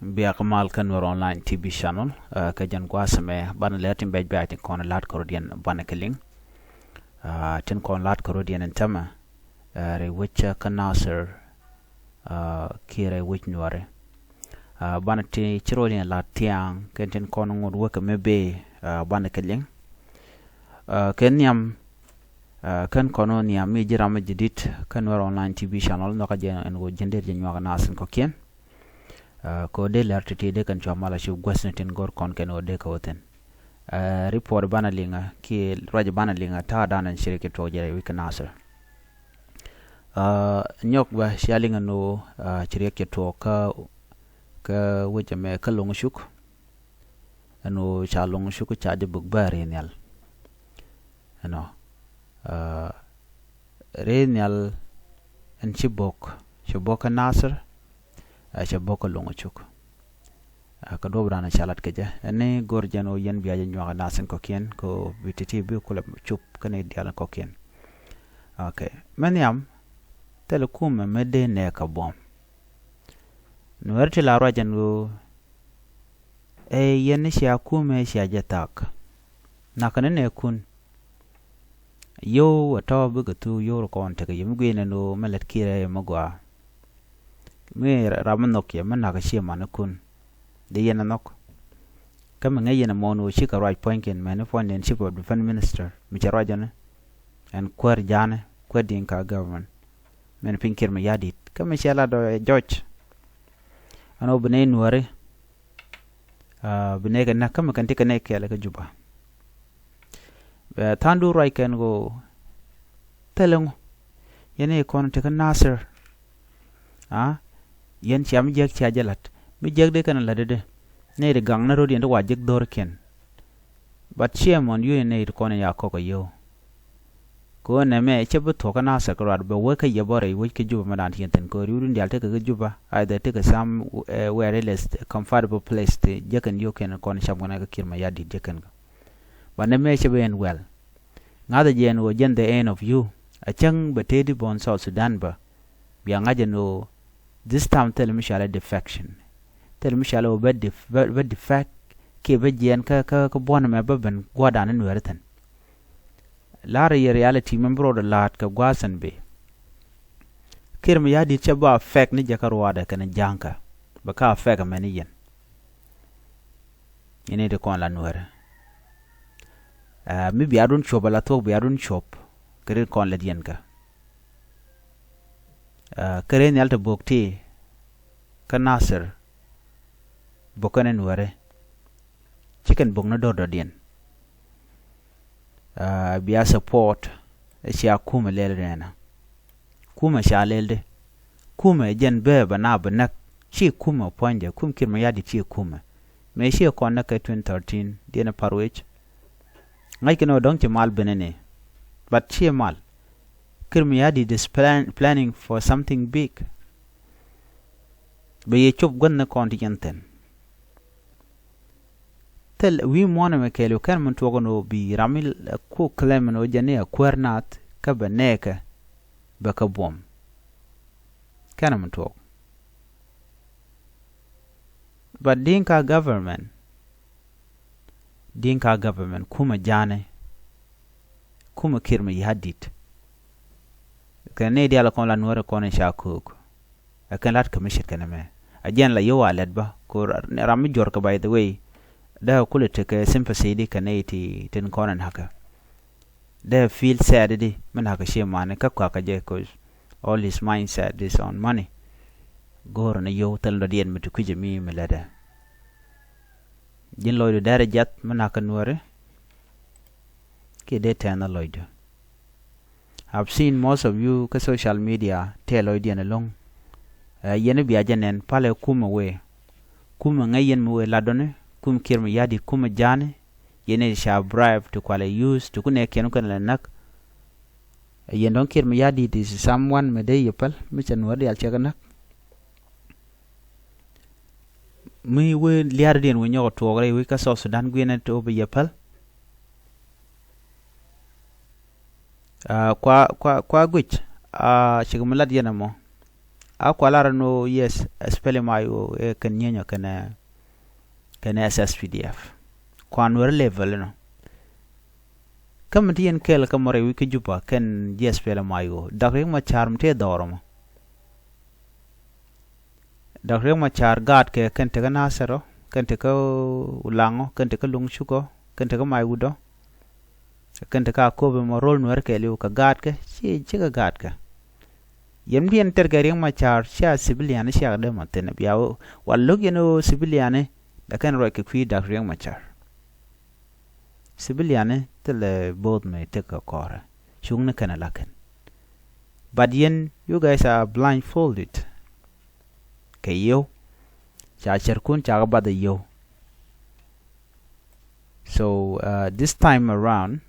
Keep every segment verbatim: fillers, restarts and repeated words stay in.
Bia kä mal kä Nuer Online T V channel, kä jɛn gua̱a̱th ɛmɛ banɛ lɛ tin bɛc bɛc tin kɔn la̱t kɛ rɔ̱diɛn banɛ kɛ liŋ. Tin kɔn la̱t kɛ rɔ̱diɛn in tämɛ rɛy wec kä Nasir kiɛ rɛy wec Nuäri. Banɛ ti ci rɔ̱diɛn la̱t thia̱a̱ŋ kɛn tin kɔn ŋot wekɛ mi bee banɛ kɛ liŋ. Kɛ nhiam kɛn kɔn nhiam mi ji̱ ram mi ji̱ di̱t kä Nuer Online T V channel nhɔkä jɛ ɛn ɣöö ji̱n dee jɛ nyuak nath in kɔ̱kiɛn. Kɛ ɣöö dee lɛr ti̱ti̱ dee kɛn cua mal a ci guäthni tin go̱r kɔn kɛn ɣöö dee kɛ wä thi̱n. Report banɛ liŋä kiɛ ruac banɛ liŋä ta̱a̱ danɛ ci riɛk ci tuɔɔk jɛ rɛy wec kä Nasir. Nyɔk bä cia liŋä ni ɣöö ci riɛk ci tuɔɔk kä kä wec ɛmɛ kä Loŋ Cuk. Ɛn ɣöö ca Loŋ Cuk ca jɛ buk bä rɛy nhial. Ɛnɔ rɛy nhial ɛn ci bok ci bok kä Nasir. Ɛ cɛ bok kä Loŋ Cuk. Ɛ kɛ duɔp dan ca lat kɛ jɛ ɛn ni go̱r jɛn ɣöö yɛn bia jɛ nyuak ɛ nath in kɔ̱kiɛn kɛ ɣöö bi ti̱ti̱ bi kulɛ cup kä ni diaal in kɔ̱kiɛn. Ok, mɛ nhiam thilɛ kumɛ mi dee nɛɛk kɛ buɔ̱m. Nuɛɛri ti la ruac ɛn ɣöö ɛ yɛn ni cia kumɛ cia jɛ thak. Nakä ni nɛɛkun. Yio̱w ɛ tɔ̱ bikɛ thuk yio̱w rɔ kɔn tekɛ yɛ mi gui̱n ɛn ɣöö mɛ lät kiɛ rɛy mɛ gɔaa. Mi ram mi nhɔk yɛ mi nakä cie manikun. Dee yɛn ɛ nhɔk. Kä mi ŋäc yɛn ɛmɔ ɛn ɣöö cikɛ ruac puɔ̱nykiɛn mɛni puɔ̱nydiɛn chief of defence minister mi cɛ ruac ɛn ɛn kuäär ja̱a̱ni kuäär Dinka government. Mɛn piny Kiir Mayardit kä mi cɛ lat ɛ jɔc. Ɛn ɣöö bi nɛy Nuääri bi nɛy kɛ näk kä mi kɛn ti kɛ nɛy kɛɛl kä Juba. Tha̱a̱ŋdu ruac kɛn ɣöö thilɛ ŋu yɛn i̱ kɔn ti kä Nasir. Yɛn cia mi jiäk cia jɛ la̱t mi jiäk dee kɛn la̱t dee nɛy ti gaŋ ni rot yɛn ti wa jiäk dho̱rkiɛn. But shame on you in nɛy ti kɔn in ya kɔk a yio̱w. Kɛ ɣöö nɛmɛ cɛ bi thuɔ̱k kä Nasir kɛ ruac bɛ wee kä yɛ bä rɛy wec kä Juba mɛ dan ti yɛn thi̱n kɛ ɣöö riwdun diaal tekɛ kä Juba either tekɛ some where it is comfortable place ti jɛ kɛn yio̱w kɛn kɔn cam kɛn kä Kiir Mayardit jɛ kɛn kä. But nɛmɛ cɛ bi ɛn well. Ŋa̱thɛ jɛ ɛn ɣöö jɛn the end of you. A cäŋ bɛ tëëdi bɔn South Sudan bä. Bia ŋa̱c ɛn ɣöö this time thil mi cɔalɛ defection. Thil mi cɔalɛ ɣöö bä defect kiɛ bä jiɛɛn kä kä buɔ̱n ɛmɛ bä ben gua̱dan in Nuääri thi̱n. La̱rä yɛ reality mɛn bi rɔɔdɛ la̱a̱t kɛ gua̱a̱th ɛn bi. Kiir Mayardit cɛ bä affect ni jɛ kä ruaadɛ kɛnɛ ja̱a̱ŋkä bɛ kä affect ɛmɛn ni yɛn. Ini ti kɔn la Nuäärä. Mi bia dun cuɔp ala thuɔk bia dun cuɔp kɛ ri kɔn lɛ diɛn kä. Kɛ ri nhial ti bok ti kä Nasir bok kɛn Nuäärä. Ci kɛn bok ni dɔr dɔdiɛn. Bia support cia kumɛ lɛl nɛnɛ. Kumɛ ca lɛl di. Kumɛ jɛn bee bɛ na bɛ näk. Ci kumɛ puɔ̱nydɛ kum Kiir Mayardit ci kumɛ. Mëë ci kɔn näk kɛ twenty thirteen diɛn par wec. Ŋäc kɛn ɣöö dɔ̱ŋ ci mal ben ni. But ci mal. Kiir Mayardit is plan, planning for something big. Bɛ yɛ cop guäth ni kɔn ti jɛn thi̱n. Thil wi̱i̱ muɔ̱ɔ̱n ɛmɛ kɛɛliw kɛn min tuɔk ɛn ɣöö bi ram mi ku claim ɛn ɣöö jɛn ni a kuäär naath kä bɛ nɛɛkɛ bɛ kä buɔ̱m. Kɛn min tuɔk. But Dinka government, Dinka government kumɛ ja̱a̱ni, kumɛ Kiir Mayardit. Kɛn ni diaal kɔn la Nuäärä kɔn in ca köök. Ɛ kɛn lat kɛ mi ce̱tkɛ nɛmɛ. A jiɛn la yio̱w a lɛt bä. Ko ram mi juɔ̱rkɛ, by the way. Dee kulɛ tekɛ sympathy di kɛ nɛy ti tin kɔn in nakä. Dee feel sad di mi nakä cie mani kä kuakä jɛ, 'cause all his mindset is on money. Go̱o̱rä ni yio̱w thil dɔ̱diɛn mi ti kui̱cɛ mi mi lɛtdɛ. Ji̱n lɔcdu derɛ jiath mi nakä Nuääri. Kiɛ dee tɛɛn a lɔcdu. I've seen most of you kä social media tɛɛ lɔcdiɛn ɛlɔ̱ŋ. Ɛ yɛn i̱ bia jɛ nɛn palɛ kumɛ wee. Kumɛ ŋäc yɛn mi wee latdɔni, kumɛ Kiir Mayardit, kumɛ ja̱a̱ni. Yɛn i̱ ca bribe ti kualɛ use ti ku nɛɛkiɛn wä kɛn lɛ näk. Ɛ yɛn dɔ̱ŋ Kiir Mayardit is someone mi dee yɛ päl mi cɛ Nuäär diaal cɛ kɛ näk. Mi wee lia̱a̱rädiɛn wee nyɔk ɛ tuɔɔk rɛy wec kä South Sudan guiɛnɛ ti wä bi yɛ päl. Kua kua kua guic. Cikɛ mi lat yɛn ɛmɔ. a kua lar ɛn ɣöö yes, SPLM-IO ɛ kɛn nyieny ɔ kɛnɛ, kɛnɛ SSPDF. Kua Nuɛr level ɛnɔ. Kä mi ti yɛn kɛɛl kä mɔ rɛy wi̱c kä Juba kɛn ji̱ SPLM-IO. Dak Riek Machar mi tëë dhɔr ɛmɔ. Dak Riek Machar gaatkɛ kɛn tekä Nasir ɔ, kɛn tekä Ulaŋ ɔ, kɛn tekä Luŋ Cuk ɔ, kɛn tekä Maiwut ɔ, kɛn tekä Akobo ɛmɔ, rol Nuɛr kɛɛliw kɛ gaatkɛ, ci, cikɛ gaatkɛ. Yɛn bi yɛn tɛr kɛ Riek Machar, cia civilian, cia dee mɔ thin bia wal lo̱k yɛn ɣöö civilian, la kɛn ruac kɛ kui̱ Dak Riek Machar. Civilian thilɛ bo̱o̱th mi tekɛ kɔrɛ. Cuŋni kɛn a lakin. But yɛn, you guys are blindfolded. Kɛ yio̱w. Ca cärkun ca kɛ bath a yio̱w. So, uh, this time around,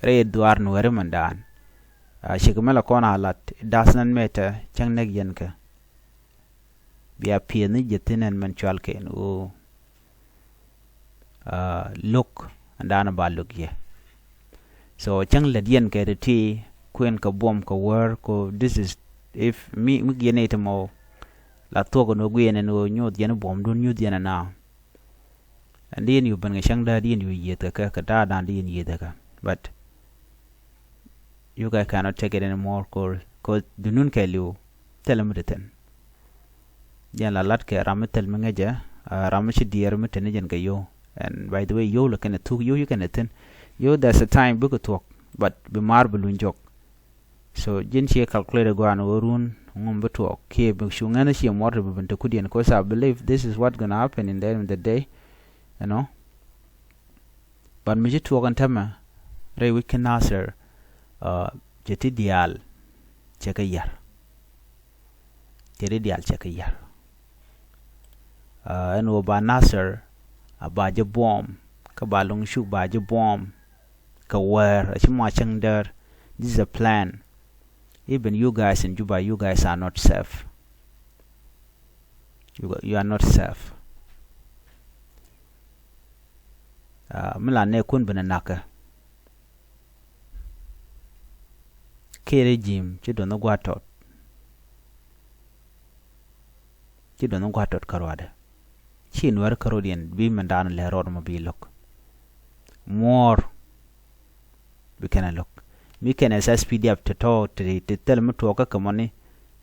rɛy dhuaar Nuɛri mɛndan, uh, cikɛ mɛ la kɔn a lat, it does not matter cäŋ näk yɛn kɛ. Bia piɛth ni jɛ thin ɛn mɛn cual kɛn ɣöö, uh, lo̱k ɛn da̱a̱n ba lo̱k yɛ. So cäŋ lät yɛn kɛ ti ti kuɛn kɛ buɔm kɛ wäär ko, this is, if mi, mi giɛn ni ti mɔ la thuɔk ɛn ɣöö guiɛn ɛn ɣöö nyuuth yɛn buɔmdun, nyuuth yɛn ɛn a. Ɛn di yɛn yu ben kɛ cäŋ däär di yɛn yu yieth kɛ kɛ, kɛ ta̱a̱ da̱a̱n di yɛn yieth kɛ kɛ. But you guys cannot take it anymore, cause, cause dunun kɛɛliw thilɛ mi ti thi̱n. Jɛn la lat kɛ ram mi thil mi ŋäcɛ, uh, ram mi ci diɛɛr mi te ni jɛn kɛ yio̱w. And by the way, yio̱w la kɛn ɛ thuk, yio̱w ci kɛn ɛ thi̱n. Yio̱w, there's a time bikɛ thuɔ̱k, but bi maar bi luny jɔk. So ji̱n ciɛ calculate gua̱a̱n ɣöö run ŋum bi tuɔɔk kiɛ bi cu ŋäth ciɛ muɔr ti bi ben te kudiɛn, cause I believe this is what gonna happen in the end of the day, you know. But mi ci tuɔɔk ɛn tämɛ rɛy wi̱c kä Nasir, uh, cɛ ti diaal cɛ kɛ yär. Cɛ ti diaal cɛ kɛ yär. Uh, ɛn ɣöö ba Nasir a ba jɛ buɔm, kä ba Luŋ Cuk ba jɛ buɔm kɛ wäär, a ci mɔ a cäŋ däär. This is a plan. Even you guys in Juba, you guys are not safe. You, you are not safe. Uh, mi la nɛɛkun ben a nakä. Kiɛ regime ci duɔth ni gua̱a̱t tɔt. Ci duɔth ni gua̱a̱t tɔt kä ruaadɛ. Ci Nuɛr kä rɔ̱diɛn bi mɛn da̱a̱n lɛ rɔɔd mɔ bi lo̱k. Muɔ̱ɔ̱r bi kɛn a lo̱k. Mi kɛn ɛ SSPDF ti tɔ̱ ti, ti thil mi tuɔɔk kä kɛ mɔni.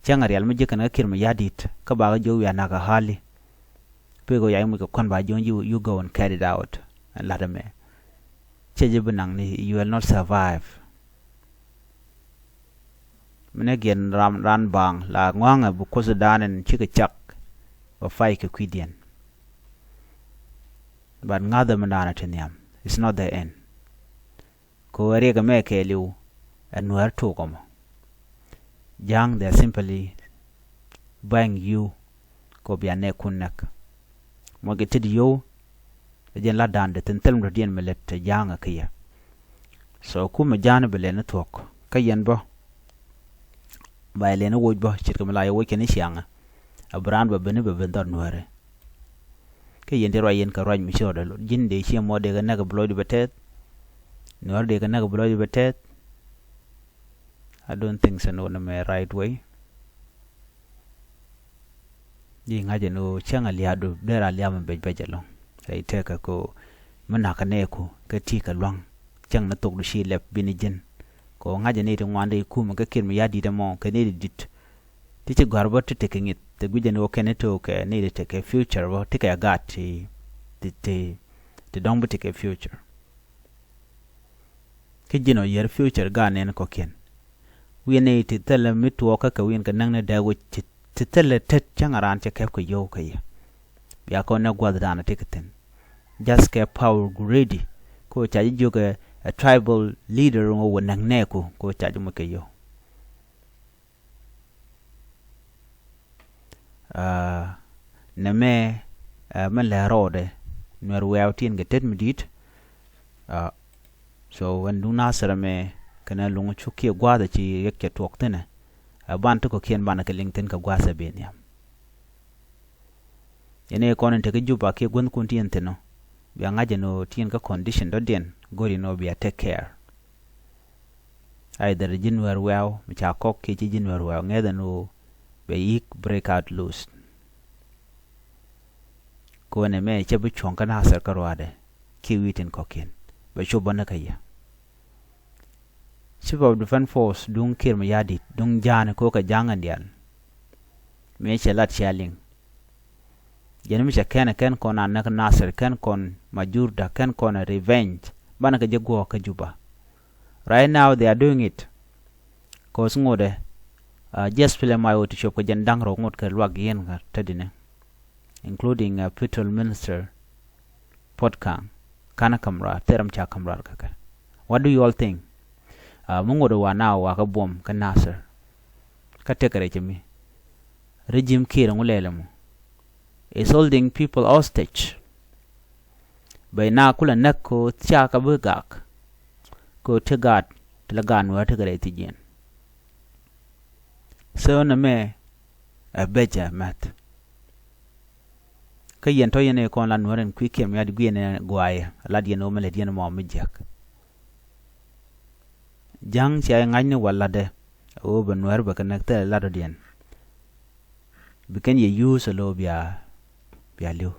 Cäŋ a rial mi ji̱ kɛn kä Kiir Mayardit kä bakä jiök wiaa nakä hali. Pek ɣöö yac muc kɛ kuan ba jiök, you, you go and carry it out. Ɛn la̱t ɛmɛ. Cɛ ji̱ bi naŋ ni, you will not survive. Mi ni giɛn ram, ran baŋ la ŋɔ̱a̱ŋɛ bi Kuoth dan ɛn cikɛ cak. Bɛ pay kɛ kui̱diɛn. But ŋa̱thɛ mi daanɛ ti nhiam. It's not the end. Kɛ ɣöö riɛk ɛmɛ kɛɛliw ɛ Nuäär tok ɔmɔ. Ja̱a̱ŋ, they are simply buying you kɛ ɣöö bia nɛɛkun näk. Muɔckɛ tet yio̱w ɛ jɛn la da̱a̱n dee thi̱n thil mi dɔ̱diɛn mi lät ɛ Ja̱a̱ŋ ɛ kä yɛ. So kumɛ Ja̱a̱ŋ bi lɛn ni thuɔ̱k kä yɛn bä. Ba yɛ lɛn ni woc bä ce̱tkɛ mi la yɛ woc kɛn i̱ ciaŋä. A bi raan bä ben i̱ bɛ ben dhɔr Nuääri. Kä yɛn ti ruac yɛn kɛ ruac mi ci rɔɔdɛ lot ji̱n dee ciɛ mɔ dee kɛ näk bi lɔcdɛ bɛ tɛth. Nuäär dee kɛ näk bi lɔcdɛ bɛ tɛth. I don't think so, no, nɛ mɛ right way. Ji̱ ŋa̱cä ni ɣöö cäŋ a lia̱a̱du dee ra lia̱a̱ mi bec bec ɛlɔ̱ŋ. Rɛy tëkä kɛ ɣöö mi nakä nɛɛku kä ti̱i̱ kɛ lua̱ŋ. Cäŋ ni thokdu ci lɛp bi ni ji̱n. Kɛ ɣöö ŋa̱cä ni ti ŋuan dee kumɛ kä Kiir Mayardit ɛmɔ kɛ ni ti di̱t. Ti ci gɔ̱a̱r bä ti tekɛ ŋi̱th, ti gui̱cɛ ni wä kɛn ni to̱o̱kɛ ni ti tekɛ future bä, ti kɛ gaat ti, ti, ti, ti dɔ̱ŋ bi tekɛ future. Kä ji̱n ɔ yier future gaat nɛn kɔ̱kiɛn. Wi̱i̱ ni ti thilɛ mi tuɔɔkä kɛ wi̱i̱n kɛ näŋ ni dee wec ti, ti thilɛ tet cäŋ a raan cɛ kɛp kɛ yio̱w kɛ yɛ. Bia kɔn ni gua̱th daanɔ ti kɛ thi̱n. Just kɛ power gu ready. Kɛ ɣöö ca ji̱ jiök ɛ, ɛ tribal leader ŋɔ wä näŋ nɛɛku, kɛ ɣöö ca ji̱ moc kɛ yio̱w. Aa, nɛmɛ, aa, mɛ lɛ rɔɔdɛ, Nuɛr wɛ̈ɛ̈w tin kɛ tet mi di̱i̱t. Aa, so ɛn duŋ Nasir ɛmɛ, kɛnɛ Luŋ Cuk kiɛ gua̱a̱th ɛ ci riɛk cɛ tuɔɔk thi̱n ɛ. Aa, ban ti kɔ̱kiɛn banɛ kɛ liŋ thi̱n kɛ gua̱a̱th ɛ ben nhiam. Yɛn ɛ kɔn in te kä Juba kiɛ guäthkun ti yɛn thi̱n ɔ. Bia ŋa̱c ɛn ɣöö ti yɛn kä condition dɔ̱diɛn, go̱ri ɛn ɣöö bia take care. Either ji̱ Nuɛr wɛ̈ɛ̈w mi ca kɔk kiɛ ci ji̱ Nuɛr wɛ̈ɛ̈w, ŋäth ɛn ɣöö bɛ yik break out loose. Kɛ ɣöö nɛmɛ cɛ bi cuɔ̱ŋ kä Nasir kä ruaadɛ kiɛ wi̱i̱ tin kɔ̱kiɛn bɛ cop bä ni kä yɛ. Chief of Defense Force duŋ Kiir Mayardit duŋ ja̱a̱ni ko̱ kɛ ja̱a̱ŋ in diaal. Mëë cɛ lat cia liŋ. Jɛn mi cɛ kɛn kɛn kɔn a näk Nasir, kɛn kɔn majurda, kɛn kɔn a revenge. Banɛ kɛ jɛ guɔ̱ɔ̱k kä Juba. Right now they are doing it. Cause ŋotdɛ, uh, just film ay wä ti cuɔp kɛ jɛn da̱ŋ rɔw ŋot kɛ luak yɛn kä te dinɛ, including, uh, Petrol Minister Puot Kang, kanɛ käm raar, thil ram ca käm raar kä kɛ. What do you all think? Uh, mi ŋot wa na wa kä buɔm kä Nasir. Kä tekɛ rɛc mi regime Kiir ŋu lɛlɛ mu is holding people hostage. Bɛ na kulɛ näk kɛ ɣöö /ca kɛ bi gak. Kɛ ɣöö ti gaat, ti la gaat Nuäär ti kɛ rɛy thi̱jiɛn. So nɛmɛ ɛ bɛcɛ mɛth. Kä yɛn tɔ̱ yɛn ɛ kɔn la Nuäär ɛn kui̱ Kiir Mayardit guiɛn ɛ guayɛ, lat yɛn ɣöö mi lät yɛn mɔ mi jiäk. Ja̱ŋ cia yɛ ŋa̱cni wal latdɛ ɣöö bɛ Nuäär bɛ kɛ näk thilɛ lat dɔ̱diɛn. Bi kɛn yɛ use alo bia, bia li̱w.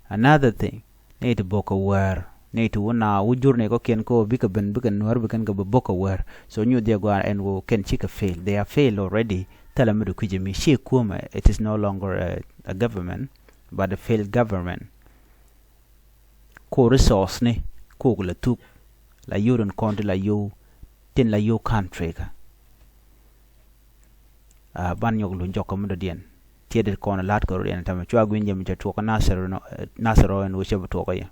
Another thing, nɛy ti bo̱k kɛ wäär, nɛy ti wun a wä jur nɛy kɔ̱kiɛn kä ɣöö bikɛ ben, bikɛ Nuäär bi kɛn kɛ bi bo̱k kɛ wäär. So nyu dhiɛ gɔaa ɛn ɣöö kɛn cikɛ fail. They are failed already. Thilɛ mi di kui̱c ɛmi, /ciɛ kuämɛ. It is no longer a, a government, but a failed government. Ko resource ni, ko kɛ la thuk, la yio̱w tin kɔn ti la yio̱w, tin la yio̱w country kä. Ah, ban nyɔk luny jɔk kä mi dɔ̱diɛn. Tiɛt dit kɔn la̱t kɛ rɔ̱diɛn, tamɛ cua gui̱n jɛ mi cɛ tuɔk kä Nasir nɔ, eh, Nasir ɔ ɛn ɣöö cɛ bi tuɔk kä yɛ.